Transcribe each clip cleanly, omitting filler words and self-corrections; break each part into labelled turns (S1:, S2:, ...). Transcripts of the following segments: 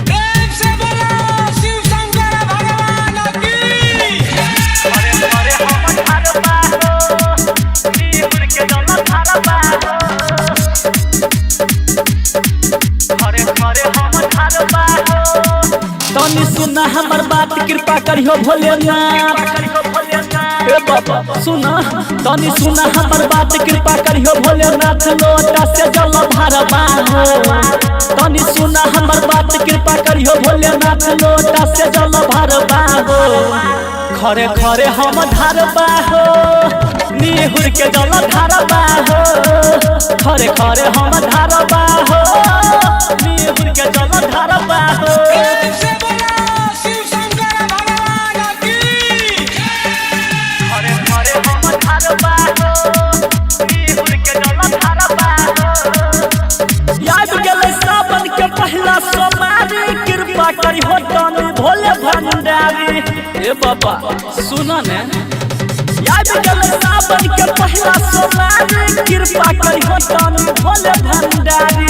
S1: प्रेम से बोलो शिव शंकर भगवान की।
S2: अरे अरे हम धारबा हो, निहुर के जल धारबा हो। अरे अरे हम धारबा हो।
S3: तनी सुना हमर बात, कृपा करियो भोलेनाथ। ए बाबा सुना, तनी सुना हमर बात, कृपा करियो भोलेनाथ। लोटा से जल भरबा हो। तनी सुना हमर बात, कृपा करियो भोलेनाथ। लोटा से जल भरबा हो। खरे खरे हम धारबा हो, निहुर के जल धारबा हो। खरे खरे हम धारबा हो, निहुर के जल धारबा हो।
S1: प्रेम से बोलो शिव शंकर भगवान की।
S2: अरे अरे हम धारबा हो, निहुर के जल धारबा हो।
S3: याद गेलै सावन के पहिला सोमवारी, कृपा करी हो तनी भोले भंडारी। ए बाबा सुना ने, याद गेलै सावन के पहिला सोमवारी, कृपा करी हो तनी भोले भंडारी।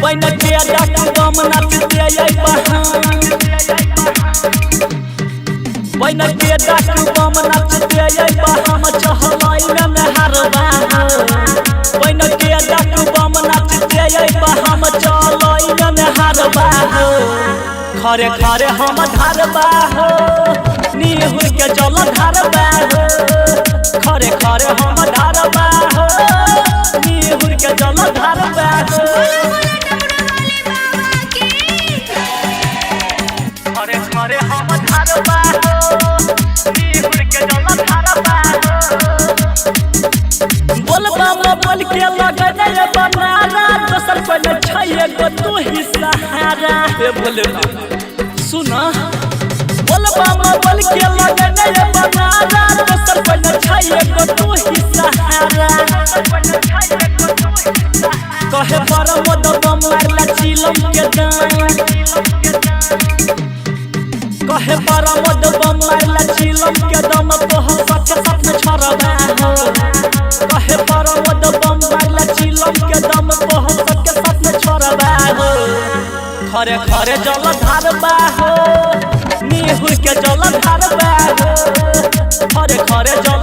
S3: पहिने के डाकू बम नाचते आई बहान, पहिने के डाकू बम नाचते आई बहान। चहलाई में हारबा हो, पहिने के डाकू बम नाचते आई बहान। चहलाई में हारबा हो। खरे खरे हम धारबा हो, निहुर के जल धारबा हो। खरे खरे हम धारबा हो, निहुर के जल धारबा हो।
S4: बोलो बोलो डमरू वाले बाबा की।
S2: अरे अरे हम धारबा हो, निहुर के जल धारबा हो।
S3: बोलबा में बोल के लगन बनारा, दोसर कोई न छै एगो तू ही सहारा। हे भोले सुना, बोलबा में बोल के लगन बनारा, दोसर कोई न छै एगो तू ही सहारा। कहे पर मदब मारला चिलम के दान, कहे पर मदब मारला चिलम के दम। तोह सके साथ में छोड़बा हो, कहे पर मदब मारला चिलम के दम। तोह सके साथ में छोड़बा हो। खरे खरे जल धारबा हो, निहुर के जल धारबा हो। खरे खरे जल